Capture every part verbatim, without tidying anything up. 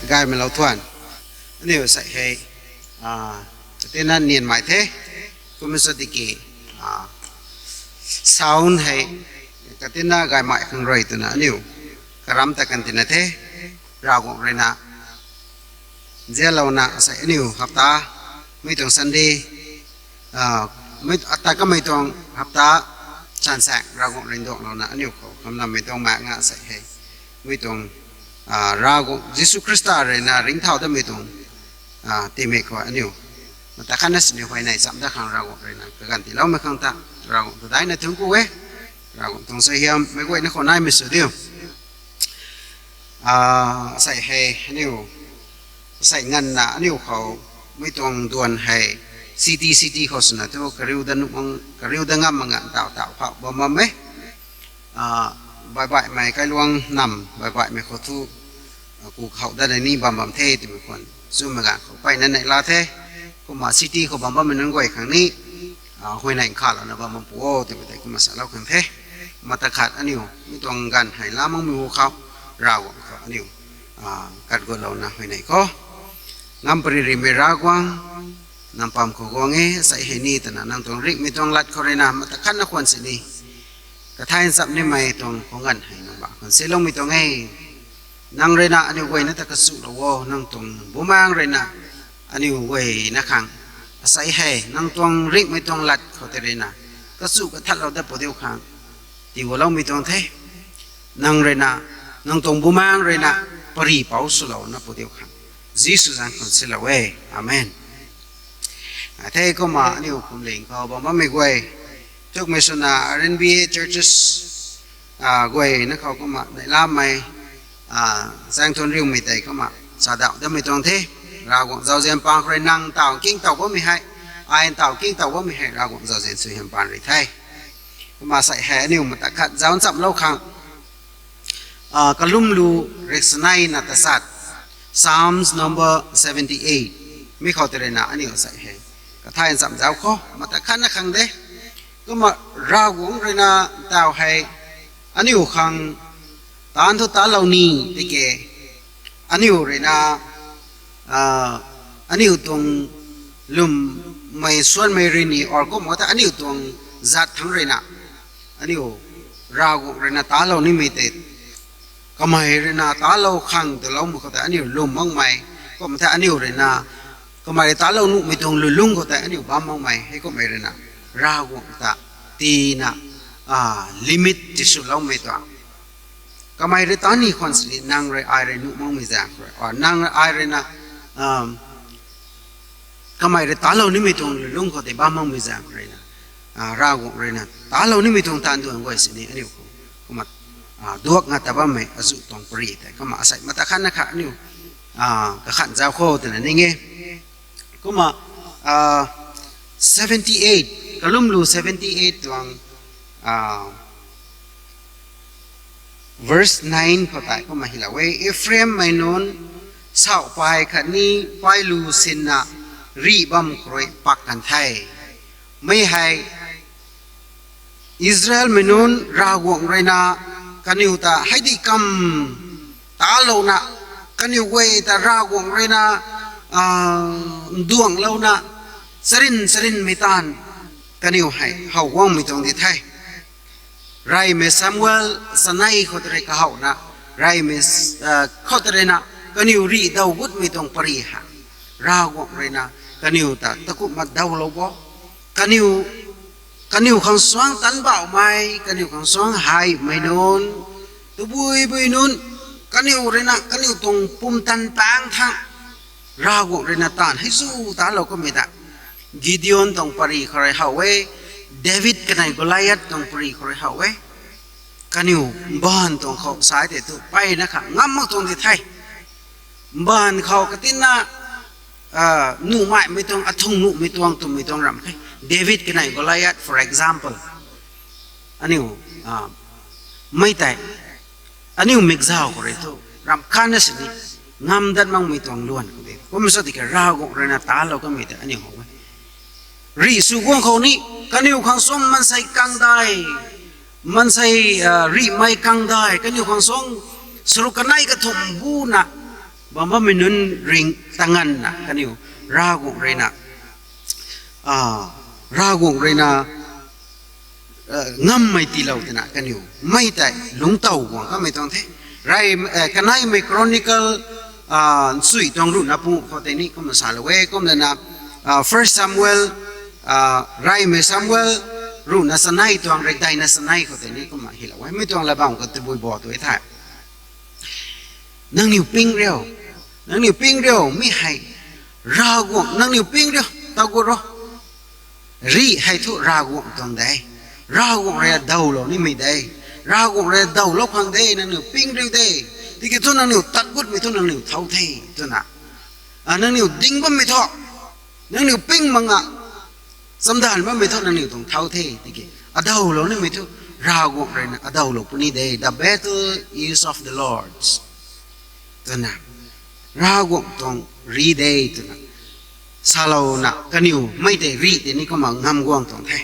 Gaymei lou thuan. Aniu sei hei, ah, katina nian mai the. Kumna sa tiki, ah, sound hei katina gaymei khang rui twna aniu karam ta kan tina the. Ravguangc ruina zialouna sei aniu hapta, mei tuang Sunday, ah, mei, ata kamei tuang hapta, chansaeng Ravguangc rui nduanglouna aniu khou kamnammei tuang ma nga sei hei, mei tuang, ah, Ravguangc Jisu Khrista ruina ringcthau damei tuang, ah, timei khou aniu mata khatna sini huayney cham dat khang Ravguangc ruina kaganv tiiloumei khang ta Ravguangc ta daina thungc ku e. Ravguangc tuang suaihiam meic guayna khou naimei sw diu. Ah, sei hei aniu, sei nganvna aniu khou mei tuang duan hei city city khou swna thu kariu dat nuh mang, kariu dat ngam mak nganv taw taw khou bam bam e. Ah, baihbaihmei kailuang nam, baihbaihmei khou thu, ah, ku khou dat ni bam bam the twmei khwan chumei ganv khou mpeyna neihla the. Kumna city khou bam bammei nunc guay khang ni, ah, huayney khalana bam bam pu o twmei tei kumna salou khang the. Mata khat aniu mei tuang ganv hei la makmei hu khou, Ravguangc khou aniu, ah, kat gulouna huayney khou, ngam pary rimei Ravguangc, nang pam khou guang e, sei hei ni twna nang tuang ringhmei tuang lat khou ruina mata khatna khwan sini kathay ncham nimei tuang khou nganv hei nang ba khwan siloumei tuang e. Nang ruina aniu guayna ta kachulou o, nang tuang Bumaengh ruina aniu guayna khang asei hei nang tuang ringhmei tuang lat khou tei ruina kachu kathatlou dat pu diu khang tiiguloumei tuang the. Nang ruina, nang tuang Bumaengh ruina pary pouc swlouna pu diu khang Jisu zanc khou silou e. Amen. A, the kumna aniu phuamling khou bam bammei guay, thukmei swna R N B A churches, ah, guayna khou kumna neihlamei, ah, zaeng thuan riumei tei kumna chadauh damei tuang the. Ravguangc zauzian paan khou rui nang taw kingtow bammei hei, ai taw kingtow bammei hei Ravguangc zauzian suaihiam paan rui the. Kumna sei hei aniu mata khat zauc nchamlou khang, ah, Kalumlu riksaneina tachat, Psalms number seventy eight, mi khou tei ruina aniu sei hei kathay ncham zauc khou mata khatna khang de. Kumna Ravguangc ruina taw hei aniu khang taanc thu taanclou ni tiki, aniu ruina, ah, aniu tuang lwmmei suanmei rui ni or kumna ta aniu tuang zat thangc ruina aniu Ravguangc ruina taanclou nimei tei, kamei ruina taanclou khang twloumei khou tei aniu lwm makmei, kumna ta aniu ruina kamei rui taanclou nuhmei tuang lwnlung khou tei aniu bam makmei hei kumhmei ruina Ravguangc ta tina, ah, limit tiswloumei tuang. Kamei rui taancni khwan sini nang rui ai rui nuh makmei zaeng khou rui, or nang rui ai ruina, um, kamei rui taanclou nimei tuang lwnlung khou tei bam makmei zaeng khou ruina, ah, Ravguangc ruina taanclou nimei tuang taanv duan guay sini aniu khou kumna, ah, duak nga ta bammei azuh tuang pary tei kumna asei mata khatna kha aniu, ah, kakhan zauc khou twna ning e. Kumna, ah, seventy eight, Kalumlu seventy eight tuang, ah, verse nine khou tei kumna hylou e: Ephraim mei nunc sauhpay khatni pailu sinna rih bam khou rui pak kan the. Mi hei Israelmei nunc Ravguangc ruina kaniw ta hei di kam talouna, kaniw guay ta Ravguangc ruina, ah, nduanglouna, charin charinmei taanv kaniw hei how guangmei tuang di the. Reymei Samuel chanei khou tei rui kahowna, reymei, ah, khou tei ruina kaniw rih daw gutmei tuang pary hei Ravguangc ruina kaniw ta takumhna dawlou bo. Kaniw, kaniw khang suang tanc bauhmei, kaniw khang suang heimei nunc, tabui bui nunc, kaniw ruina kaniw tuang pumtan pang thangc Ravguangc ruina taanv hei zu talou kamei ta, Gideon tuang pary khou rui how e, David kanei Goliath tuang pary khou rui how e. Kaniw mbaanv tuang khou sai tei tu mpeyna kha ngam mak tuang di the. Mbaanv khou katinna, ah, nuhmaimei tuang, athung nuhmei tuang twmei tuang ram khe. David kanei Goliath, for example. Aniu, ah, mei tei, aniu mikzauc khou rui thu ram khatna sini ngam dat makmei tuang luan khou de. Kumna sa tiki Ravguangc ruina talou kamei tei aniu how e. Rih sw guang khou ni, kaniw khang suang maansei kangdai, maansei, ah, rihmei kangdai, kaniw khang suang saruk kanei kathumh buna bam bammei nunc ring tanganna kaniw Ravguangc ruina, a, Ravguangc ruina, a, ngammei tiilou twna kaniw mei tei lungctow guang kamei tuang the. Rei, a, kaneimei Chronicle, a, nsui tuang ruhna panguh khou tei ni kumna salou e, kumlana, a, First Samuel, a, reymei Samuel ruhna sanei tuang rikdeina sanei khou tei ni kumna hylou e. Mi tuang latbam khou tabui bo tu e the. Nangniw ping riu, nangniw ping riu, mi hei Ravguangc, nangniw ping riu, tagut ro. Rih hei thu Ravguangc tuang de. Ravguangc rui dawlou nimei de. Ravguangc rui dawlou khang de, nangniw ping riu de. Tiki thu nangniw tat gutmei thu nangniw thau the, twna. A, nangniw ding bammei thu, nangniw ping mak nga, chamdanv bammei thu nangniw tuang thau the, tiki adawlou nimei thu Ravguangc ruina adawlou puni de. The battle is of the Lord's, twna. Ravguangc tuang rih de, twna salouna kaniw mei tei rih tei ni kumna ngam guang tuang the.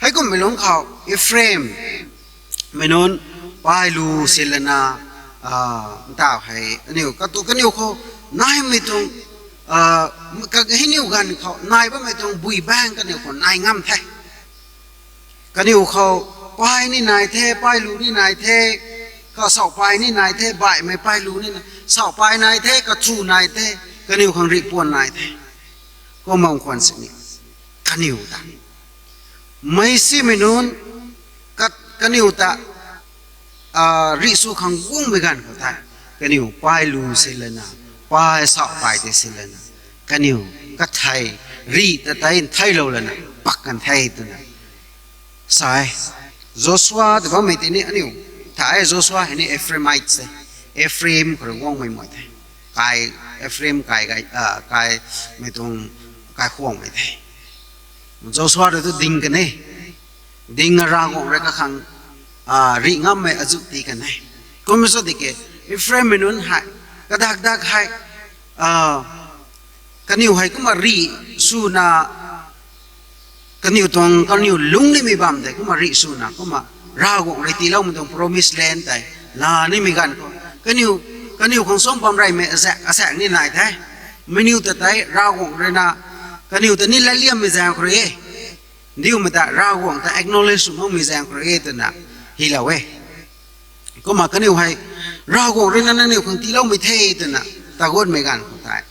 Heikumhmei lungc khou Ephraim mei nunc pailu silana, a, ntaw hei aniu katu kaniw khou naimei tuang, a, ka hei niw ganv khou nai bammei tuang bui bang kaniw khou nai ngam the. Kaniw khou pai ni nai the, pailu ni nai the, khou saupai ni nai the, baihmei pailu ni nai, saupai nai the, kathu nai the, kaniw khang rih puan nai the. Kumna khwan sini kaniw ta, meic simei nunc, ka, kaniw ta, a, rih sw khang guangmei ganv khou tei, kaniw pailu silana, pai saupai tei silana, kaniw kathei rih ta tei ntheilou lana pak kan the, twna sa e. Joshua tw bammei tei ni aniu tha e, Joshua hei ni Ephraimite the, Ephraim khou rui guangmei mei the. Kai, Ephraim kai, kai, a, kaimei tuang kaikhwangmei the. Joshua rui thu ding kan e, ding a Ravguangc rui kakhang, a, rih ngammei azuh tii kan e. Kumna sa tiki Ephraim mei nunc hei, kadak dak hei, a, kaniw hei kumna rih swna, kaniw tuang, kaniw lungc nimei bam tei kumna rih swna, kumna Ravguangc rui tiiloumei tuang promised land tei laa nimei ganv khou, kaniw, kaniw khang suang bam reymei azaeng, asaekc ni nai the. Meic niw ta tei Ravguangc ruina kaniw ta ni latliammei zaeng khou rui e, ndiumei ta Ravguangc ta acknowledge sw makmei zaeng khou rui e, twna hylou e. Kumna kaniw hei Ravguangc ruina nangniw khang tiiloumei the, twna tagunmei ganv khou tei,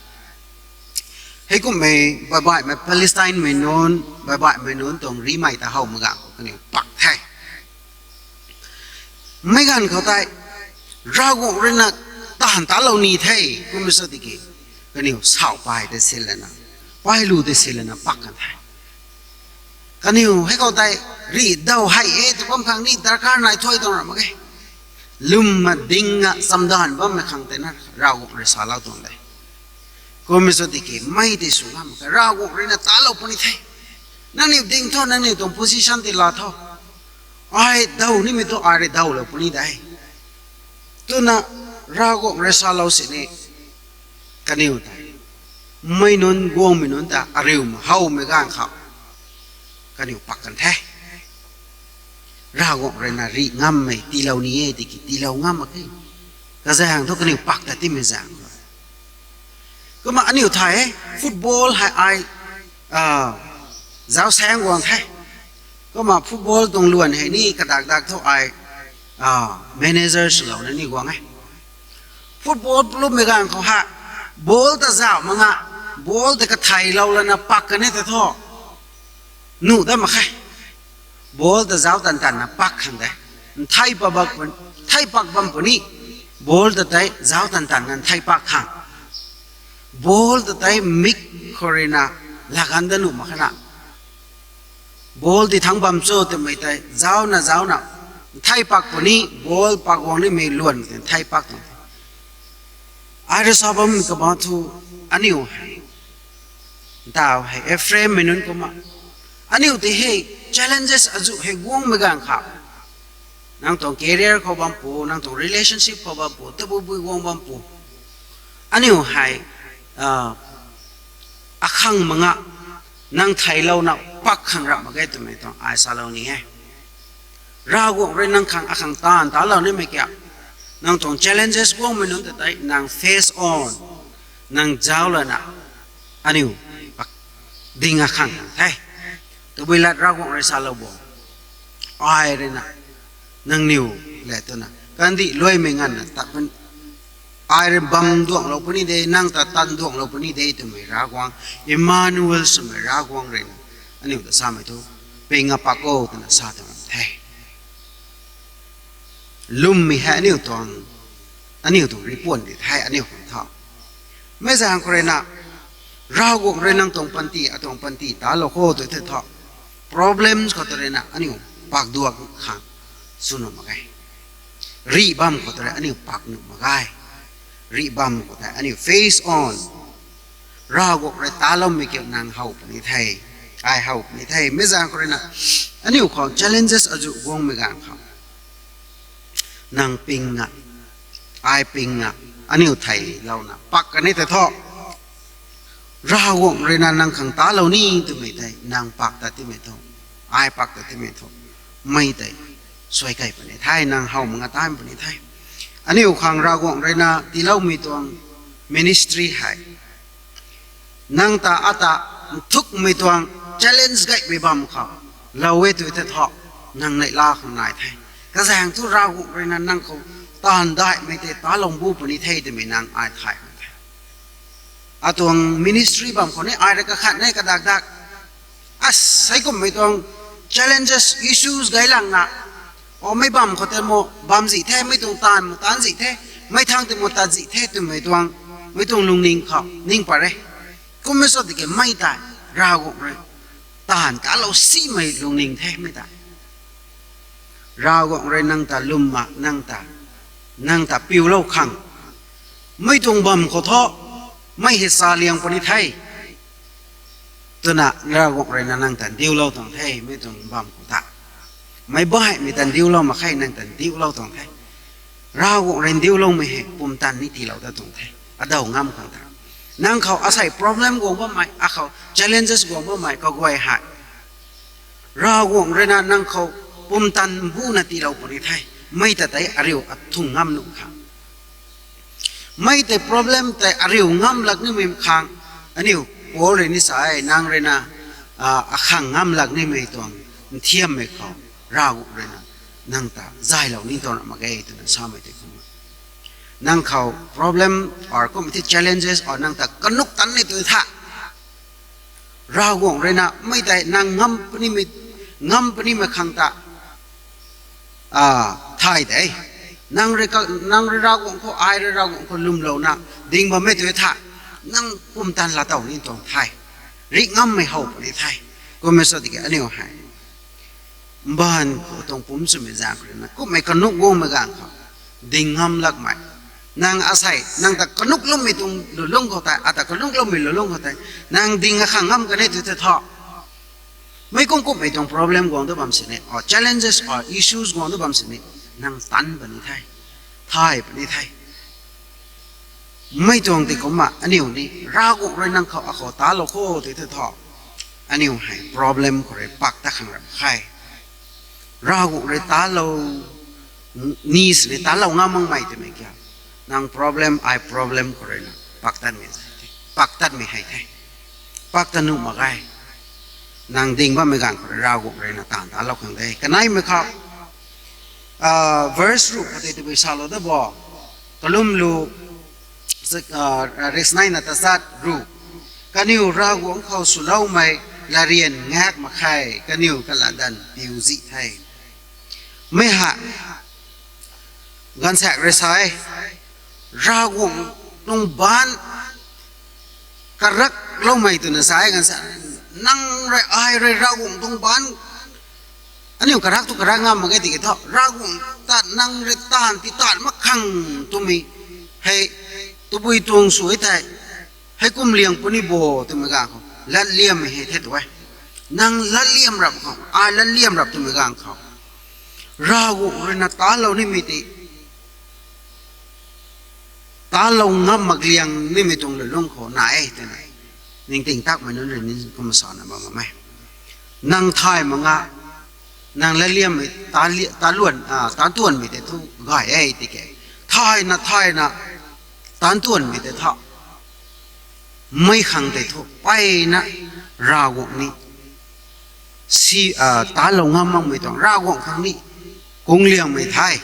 heikumhmei baibaihmei Palestine mei nunc, baibaihmei nunc tuang rihmei ta howmei ganv khou kaniw pak the. Mei ganv khou tei Ravguangc ruina taanv talou ni the, kumna sa tiki kaniw saupai tei silana, pailu tei silana pak kan the. Kaniw hei khou tei rih daw hei e tw bam khang ni darkar nai thuy tuang ra mak ge. Lwmna ding a chamdanv bammei khang tei na Ravguangc rui salou tuang de. Kumna sa tiki mei tei sw ngam mak khe, Ravguangc ruina talou puni the. Nangniw ding tho, nangniw tuang position tei laa tho. Ai daw nimei thu ai rui dawlou puni de, twna Ravguangc rui salou sini kaniw tei, mei nunc guangmei nunc ta ariu ma howmei ganv khou kaniw pak kan the. Ravguangc ruina rih ngammei tiilou ni e tiki tiilou ngam mak khe. Kazaeng thu kaniw pak ta timei zaeng khou. Kumna aniu thay e, football hei ai, a, zauc saeng guang the. Kumna football tuang luan hei ni kadak dak thu ai, a, manager swlouna ni guang e. Football plummei ganv khou ha, ball ta zauc mak nga, ball ta katheilou lana pak kan e ta thu, nuh dat mak khe. Ball ta zauc tan tanna pak khang de. Nthei pak bam puni, nthei pak bam puni. Ball ta tei zauc tan tanna nthei pak khang. Ball ta tei mik khou ruina laganv dat nuh mak khana. Ball ti thangc bam cho twmei tei zaucna zaucna nthei pak puni, ball pak guang nimei luan tei nthei pak tuang. Ai rui sa bam kaba thu aniu hei, ntaw hei Ephraim mei nunc kumna, aniu tei hei challenges azuh hei guangmei ganv khou, nang tuang career khou bam pu, nang tuang relationship khou bam pu, tabui bui guang bam pu, aniu hei, a, akhang mak nga, nang theilouna pak khang rap mak ge twmei tuang ai salou ni e. Ravguangc rui nang khang akhang taanv talou nimei kiu, Nang tuang challenges guangmei nunc ta tei nang face on, nang zauc lana, aniu pak ding akhang the. Tabui lat Ravguangc rui salou bo, ai rui na, nangniw le twna kandih luaimei nganvna tat pun, ai rui bam duanglou puni de, nang ta tan duanglou puni de twmei Ravguangc, Emmanuel swmei Ravguangc rui na aniu ta samei thu, ping apak o twna sa tuang the. Lwmmei hei aniu tuang, aniu tuang ripuan di the aniu khang tho. Mei zaeng khou rui na, Ravguangc rui nang tuang panty, atuang panty talou kho tw the tho, problems khou ta rui na aniu pak duak khang sw nuh mak ge. Rih bam khou ta rui aniu pak nuh mak ge. Rih bam khou tei aniu face on. Ravguangc rui taloumei kiu nang how puni the, ai how puni the. Mei zaeng khou rui na, aniu khou challenges azuh guangmei ganv khou, nang ping na, ai ping na, aniu theilouna pak kani tei tho. Ravguangc rui na nang khang talou ni twmei tei nang pak ta timei thu, ai pak ta timei thu, mei tei suai kei puni the, nang how mak nga tan puni the. Aniu khang Ravguangc rui na tiiloumei tuang ministry hei, nang ta ata nthukmei tuang challenge gaymei bam khou lou e tw the tho, nang neihla khang nai the. Kazaeng thu Ravguangc rui na nang khou taanv daihmei tei talou bu puni the twmei nang ai thay khang the. Atuang ministry bam khou ni ai rui kakhat ni kadak dak, a, hei kumhmei tuang challenges, issues gay lang na, o, mei bam khou tei mo bam zih the, mei tuang taanv mo taanv zih the, mei thang tei mo tat zih the twmei tuang, mei tuang lungning khou ning pat re. Kummei sw tiki mei tei Ravguangc rui taanv talou simei lungning the mei tei. Ravguangc rui nang ta lwmna, nang ta, nang ta piulou khang, mei tuang bam khou thu, mei hei sa liang puni the twna Ravguangc rui na nang ta ndiulou tuang the, mei tuang bam khou ta. Meic baihmei ta ndiulou mak khe, nang ta ndiulou tuang the. Ravguangc rui ndiuloumei hei pumtan ni tiilou ta tuang the, adaw ngam khang ta. Nang khou asei problem guang bammei, akhou challenges guang bammei kaguay hei Ravguangc rui na nang khou pumtan buna tiilou puni the. Mei ta tei ariu athung ngam nuh khang, mei tei problem tei ariu ngam lak nimei khang, aniu Paul rui ni sa e, nang rui na, a, akhang ngam lak nimei tuang nthiammei khou Ravguangc rui na nang ta zaylou ni tuang ra mak ge twna samei tei kumna, nang khou problem or kumna ti challenges or nang ta kanuk tan ni tu tha, Ravguangc rui na mei tei nang ngam punimei, ngam punimei khang ta, a, thay de. Nang rui ka, nang rui Ravguangc khou, ai rui Ravguangc khou lwmlouna ding bammei tu tha, nang pumtan laa tow ni tuang the. Rih ngammei how puni the. Kummei sw tiki aniu hei mbaanv khou tuang pumc swmei zaeng khou rui na, kummei kanuk guangmei ganv khou ding ngam lakmei, nang asei nang ta kanuk lwmmei tuang lulung khou tei, ata kanuk lwmmei lulung khou tei nang ding akhang ngam kani tu the tho, meic kum kummei tuang problem guang tu bam sini, or challenges or issues guang tu bam sini, nang tan puni the, thay puni the. Mei tuang tei kumna aniu ni Ravguangc rui nang khou akhou talou kho tei the tho, aniu hei problem khou rui pak ta khang ram khe. Ravguangc rui talou ni sini talou ngam makmei twmei kiu, nang problem, ai problem khou rui na pak tatmei, pak tatmei hei the, pak ta nuh mak ge. Nang ding bammei ganv khou rui Ravguangc rui na taanv talou khang de. Kaneimei khou, a, verse ruh khou tei tabui salou da bo, kalum lu, a, risneina tachat ruh, kaniw Ravguangc khou swloumei latryan ngak mak khe, kaniw kalatdanv piu zih the. Mei hei gaanvsaekc rui sa e, Ravguangc tuang baanc karakloumei twna sa e, gaanvsaekc, nang rui ai rui Ravguangc tuang baanc, aniu karak tu karak ngam mak ge tiki thu, Ravguangc ta nang rui taanv ti taanv mak khang twmei hei tabui tuang sw e tei, heikum liang puni bo twmei ganv khou latliammei hei the tu e. Nang latliam rap khou, ai latliam rap twmei ganv khou, Ravguangc rui na talou nimei tei talou ngam mak liang nimei tuang lulung khou na e twna ningting takmei nunc rui ni kumna sana bam bam e. Nang thay mak nga, nang latliammei, ta, taluan, a, tatuanmei tei thu gay e tiki, thayna thayna taanc tuanmei tei tha, mei khang tei thu mpeyna Ravguangc ni si, taanclou ngam makmei tuang Ravguangc khang ni kungliangmei the.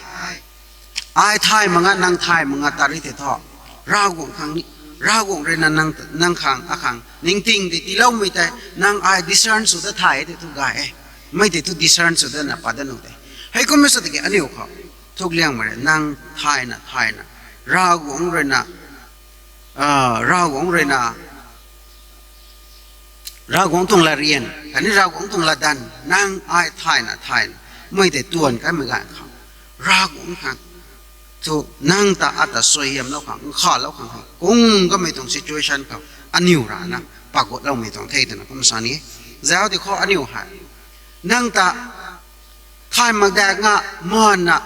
Ai thay mak nga, nang thay mak nga ta ri tei thu, Ravguangc khang ni, Ravguangc rui na nang, nang khang, akhang ningting tei tiiloumei tei nang ai discern sw dat thay tei thu gay e. Mei tei thu discern sw dat na pat dat nuh de. Heikummei sw tiki aniu khou thukliangmei rui nang thayna thayna Ravguangc rui na, Ravguangc rui na, Ravguangc tuang latryan khatni Ravguangc tuang latdanv nang ai thayna thayna mei tei tuan kanmei ganv khou, Ravguangc khang thu nang ta ata suaihiamlou khang, nkhavlou khang hei kung kamei tuang situation khou aniu rana paguatloumei tuang the twna kum sa ni. Zauc ti khou aniu hei nang ta thay mak dak nga, maanna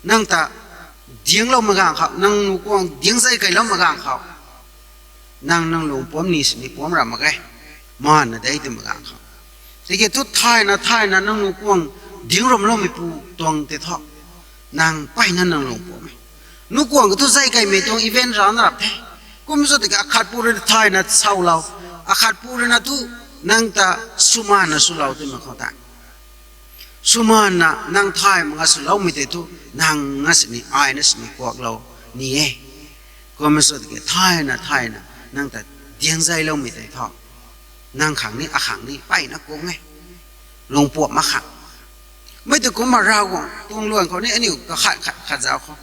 nang ta diangclou mak ganv khou, nang nu kuang diang zei keylou mak ganv khou, nang, nang lung puam ni sini puam ra mak ge, maanna de twmei ganv khou. Tiki thu thayna thayna nang nu kuang diang ramloumeipu tuang tei thu, nang mpeyna nang lung puam e. Nu kuang ka thu zei keymei tuang event rana rap the. Kum sw tiki akhatpu rui na thayna sawlou, akhatpu rui na thu nang ta swmaanna swlou twmei khou ta, swmaanna nang thay mak nga swloumei tei thu nang nga sini, ai na sini kuaklou ni e. Kum sw tiki thayna thayna nang ta diang zeiloumei tei thu, nang khang ni, akhang ni mpeyna kung e, lung puam mak khang. Mei tei kumna Ravguangc tuang luan khou ni aniu kakhat khat khat zauc khou,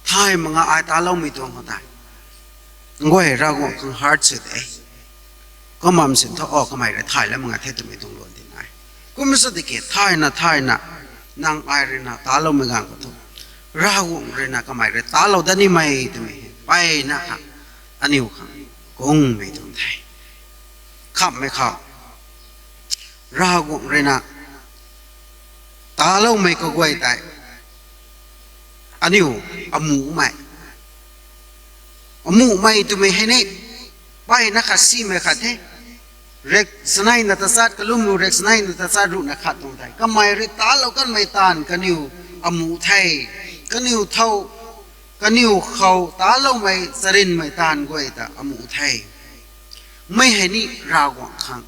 thay mak nga ai taloumei tuang khou tei, nguay Ravguangc khang heart sw de. Kumna sin thu, o, kamei rui thay lam mak nga the twmei tuang luan di nai. Kum sw tiki thayna thayna nang ai rui na taloumei ganv khou thu, Ravguangc rui na kamei rui talou dat nimei twmei hei mpeyna khang, aniu khang kungmei tuang the. Khamhmei khou, Ravguangc rui na taloumei kaguay tei aniu amuhmei, amuhmei twmei hei ni mpeyna khat simei khat the. Rek saneina tachat, kalumlu rek saneina tachat ruhna khat tuang the. Kamei rui talou kanmei taanv kaniw amuh the. Kaniw thow, kaniw khou taloumei charynmei taanv guay ta amuh the. Mei hei ni Ravguangc khang,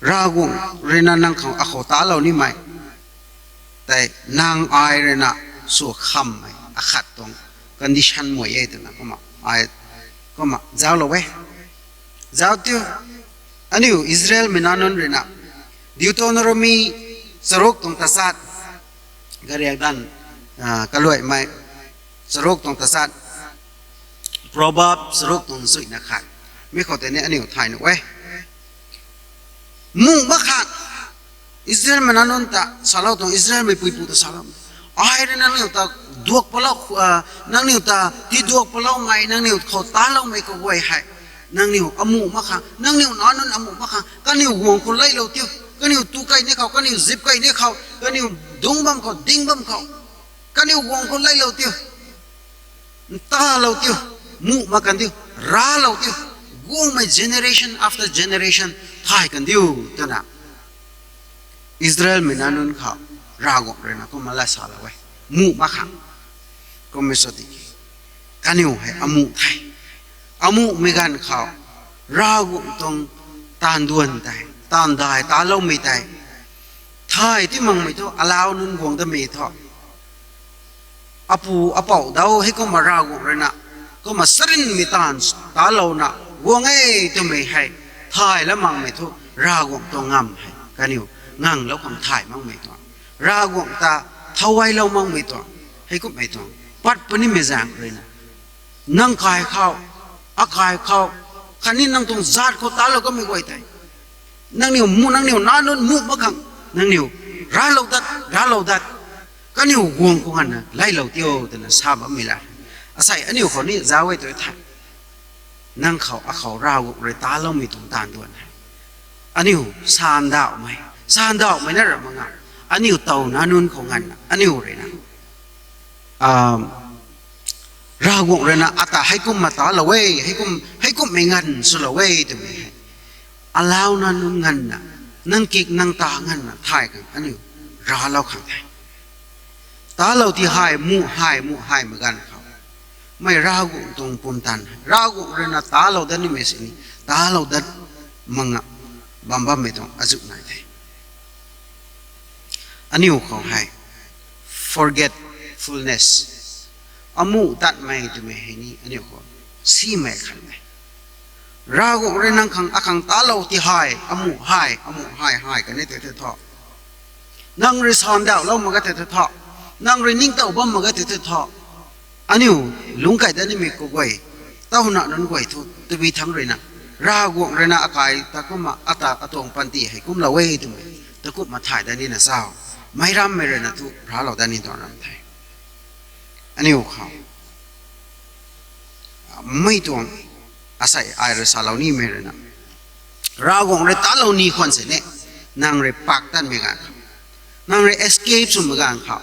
Ravguangc rui na nang khou akhou talou nimei tei nang ai rui na sw khammei akhat tuang condition mei e twna kumna ai, kumna zauclou e. Zauc tiu, aniu Israelmei nac nunc rui na Deuteronomy charuk tuang tachat, kariak danv, kaluaimei charuk tuang tachat, Proverb charuk tuang zuina khat, mi khou tei ni aniu thay nuh e. Muh mak khang, Israelmei nac nunc ta salou tuang, Israelmei puipu ta salou, ai rui nangniw ta duak palou, nangniw ta tiduak paloumei, nangniw khou taloumei kaguay hei nangniw amuh mak khang, nangniw nac nunc amuh mak khang kaniw guang khou leilou tiu. Kaniw tu kei ni khou, kaniw zip kei ni khou, kaniw dungc bam khou, ding bam khou, kaniw guang khou leilou tiu, ntalou tiu, muh mak kan diu, raclou tiu, guangmei generation after generation thay kan diu twna Israelmei nac nunc khou Ravguangc rui na kumna lat salou e. Muh mak khang, kummei sw tiki kaniw hei amuh the. Amuhmei ganv khou Ravguangc tuang taanv duan tei, taanv dai taloumei tei thay ti makmei thu alau nunc guang damei thu, apu apouc dau hei kumna Ravguangc rui na kumna charynmei taanv talouna guang e twmei hei thay lam makmei thu Ravguangc tuang ngamv hei kaniw nganglou khang thay makmei tuang, Ravguangc ta thowhailou makmei tuang, heikumhmei tuang pat punimei zaeng rui na nang kai khou, akai khou, khatni nang tuang zaat khou talou kamei guay tei nangniw muh, nangniw nac nunc muh mak khang nangniw raclou dat, raclou dat, kaniw guang khou nganvna leilou tiu twna sa bammei la. Asei aniu khou ni zauc e tu the. Nang khou akhou Ravguangc rui taloumei tuang taanv duan hei aniu sandauhmei, sandauhmei na ra mak nga, aniu tow nac nunc khou nganvna aniu rui na Ravguangc rui na ata heikumna talou e, heikum, heikumhmei nganv swlou e twmei hei alau nac nunc nganvna, nang kik nang ta nganvna thay khang aniu raclou khang the. Talou ti hei, muh hei, muh hei mei ganv khou, mei Ravguangc tuang pumtan, Ravguangc rui na talou dat nimei sini, talou dat manga bam bammei tuang azuh nai the. Aniu khou hei forgetfulness, amuh tatmei twmei hei ni aniu khou simei khat e. Ravguangc rui nang khang akhang talou ti hei, amuh hei, amuh hei hei kani tei the tho. Nang rui sandauhlou mak ka tei the tho. Nang rui ningtow bam mak ka tei the tho. Aniu lungc kai dat nimei kaguay, tauna nunc guay thu tabui thangc rui na, Ravguangc rui na akai ta kumna ata atuang panty hei kumlou e twmei ta kumna thay dat nina sau, meic rammei rui na thu raclou dat ni tuang ram the. Aniu khou mei tuang asei ai rui salou nimei rui na, Ravguangc rui talou ni khwan sini, nang rui pak tanmei ganv khou, nang rui escape swmei ganv khou,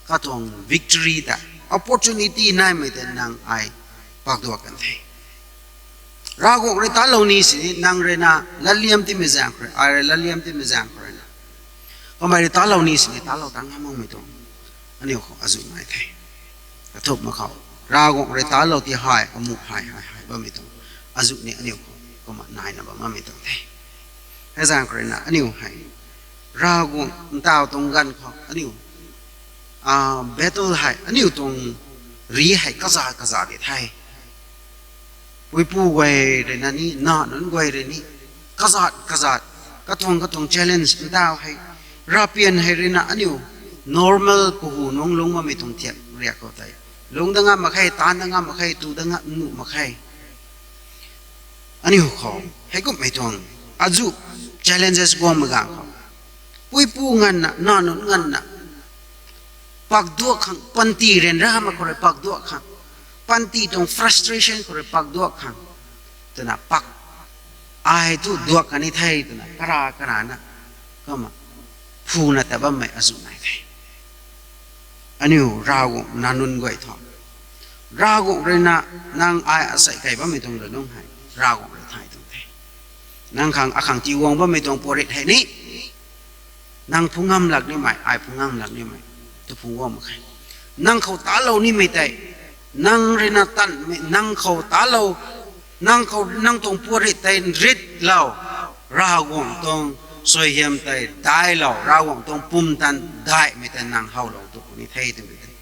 katuang victory ta, opportunity naimei tei nang ai pakduak kan the. Ravguangc rui talou ni sini nang rui na latliam timei zaeng khou rui, ai rui latliam timei zaeng khou rui na, kamei rui talou ni sini talou ta ngam makmei tuang aniu khou azuh nai the. Kathumh mak khou, Ravguangc rui talou ti hei, amuh hei, hei, hei bammei tuang azuh ni aniu khou kumna naina bam bammei tuang the. Hei zaeng khou rui na aniu hei Ravguangc ntaw tuang ganv khou aniu battle hei aniu tuang ri hei kazat kazat di the. Puipu guay rui na ni, nac nunc guay rui ni, kazat kazat, katuang katuang challenge ntaw hei, ravpian hei rui na aniu normal kahu nungc lungc bammei tuang thiak riak khou tei, lungc dat ngam mak khe, taanv dat ngam mak khe, tu dat ngam nuh mak khe. Aniu khou heikumhmei tuang azuh challenges guangmei ganv khou, puipu nganvna, nac nunc nganvna, pakduak khang, panty ryanramei khou rui pakduak khang, panty tuang frustration khou rui pakduak khang twna pak, ai thu duak kan ni the twna kara karana kumna phuna ta bammei azuh nai the. Aniu Ravguangc nac nunc guay thu, Ravguangc rui na nang ai asei kai bammei tuang lwnlung hei Ravguangc rui thay tuang the. Nang khang akhang tii guang bammei tuang puatrit hei ni, nang phungc ngam lak nimei, ai phungc ngam lak nimei tu phungc guang mak khe. Nang khou talou nimei tei, nang rui na tanmei, nang khou talou, nang khou, nang tuang puatrit tei nritlou, Ravguangc tuang suaihiam tei daiclou, Ravguangc tuang pumtan daihmei tei nang howlou tu puni the twmei tei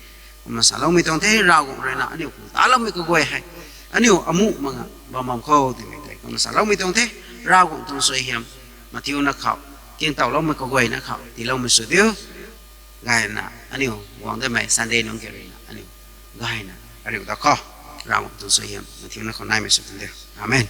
kumna saloumei tuang the. Ravguangc rui na aniu khang taloumei kaguay hei aniu amuh manga bam bam khou twmei tei kumna saloumei tuang the. Ravguangc tuang suaihiam mathiuna khou, tingtowloumei kaguayna khou tiiloumei sw diu. Gayna aniu guang datmei Sunday nungc ke rui na aniu gayna ariu da khou, Ravguangc tuang suaihiam mathiuna khou naimei sw kan diu. Amen.